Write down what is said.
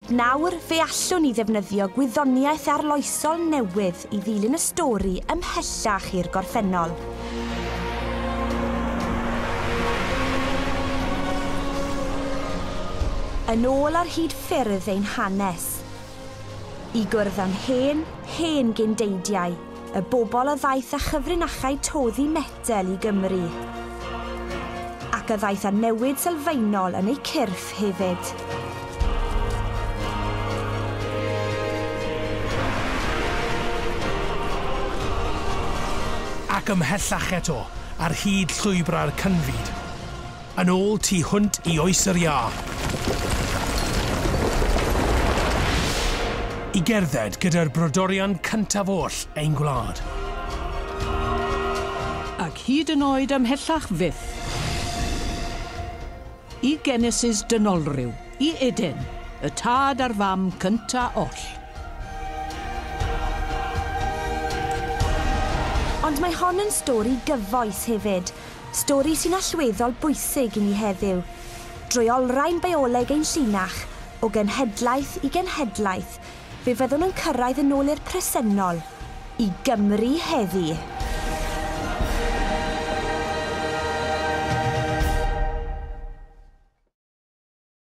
Nawr, fe allwn ni ddefnyddio gwyddoniaeth arloesol newydd i ddilyn y stori ymhellach i'r gorffennol. Yn ôl ar hyd ffyrdd ein hanes. I gwrdd â'n hen, hen gyndeidiau, y bobl a ddaeth â chyfrinachau toddi metel i Gymru. Ac a ddaeth â newid sylfaenol yn eu cyrff hefyd. Ac ymhellach eto, ar hyd llwybrau'r cynfyd. Yn ôl tu hwnt i oes yr iâ. I gerdded gyda'r brodorion cyntaf oll ein gwlad. Ac hyd yn oed ymhellach fyth. I Genesis dynolryw, i Eden, y tad a'r fam cynta oll. Ond mae hon yn stori gyfoes hefyd, stori sy'n allweddol bwysig i ni heddiw. Drwy olrhain bioleg ein llinach, o genhedlaeth i genhedlaeth, fe fyddwn yn cyrraedd yn ôl i'r presennol, i Gymru heddi.